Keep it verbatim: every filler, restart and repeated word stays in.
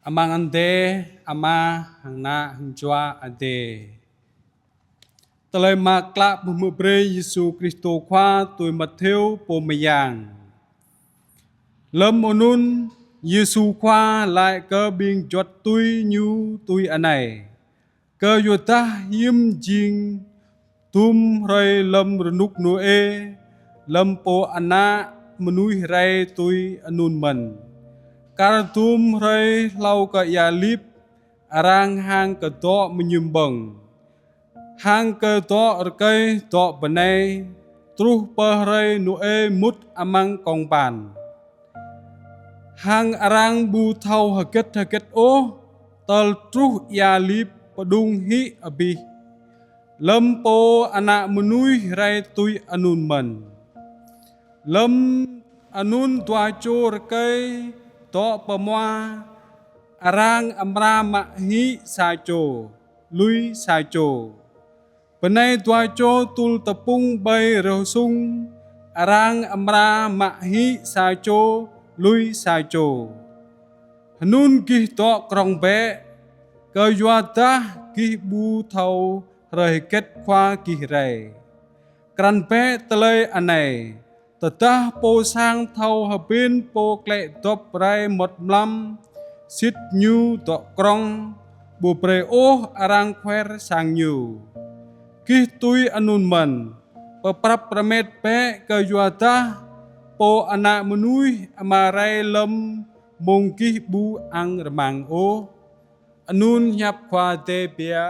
Amăng anăn Ama, hăng Ană, hăng Jua Adai. Tơlơi mơak klă pơhmư̆ brơi Yêsu Kristô Khua tui Matthêô pô mơyang. Lơm anŭn, Yêsu Khua laĭ kơ ƀing juăt tui Ñu tui anai: Kơyuadah hiư̆m jing dum hrơi lơm rơnŭk Nôê, lơm Pô Ană Mơnuih rai tui anŭn mơ̆n. Kar dum hrơi hlâo kơ ia lip, arăng hăng kơ dŏ mơñum ƀơ̆ng, hăng kơ dŏ rơkơi dŏ bơnai, truh pơ hrơi Nôê mŭt amăng kông ban. Hăng arăng ƀu thâo hơgĕt hơgĕt ôh, tơl truh ia lip pơđŭng hĭ abih, lơm Pô Ană Mơnuih rai tui anŭn mơ̆n. Lơm anŭn dua čô rơkơi dŏ pơ mua, arăng amra mă hĭ sa čô, lui sa čô. Bơnai dua čô tŭl tơpŭng ƀơi rơsŭng, arăng amra mă hĭ sa čô, lui sa čô. Hơnŭn gih dŏ krŏng bĕ, kơyuadah gih ƀu thâo hrơi hơgĕt Khua gih rai. Krăn bĕ tơlơi anai: Tơdah pô sang thâo hơbĭn pô klĕ dŏp rai mŏt mlam, sĭt ñu dŏ krŏng, ƀu brơi ôh arăng kuer sang ñu. Gih tui anŭn mơ̆n, pơprăp rơmet bĕ, kơyuadah Pô Ană Mơnuih amra rai lơm mông gih ƀu ăng rơmang ôh. Anŭn hiăp Khua Adai biă.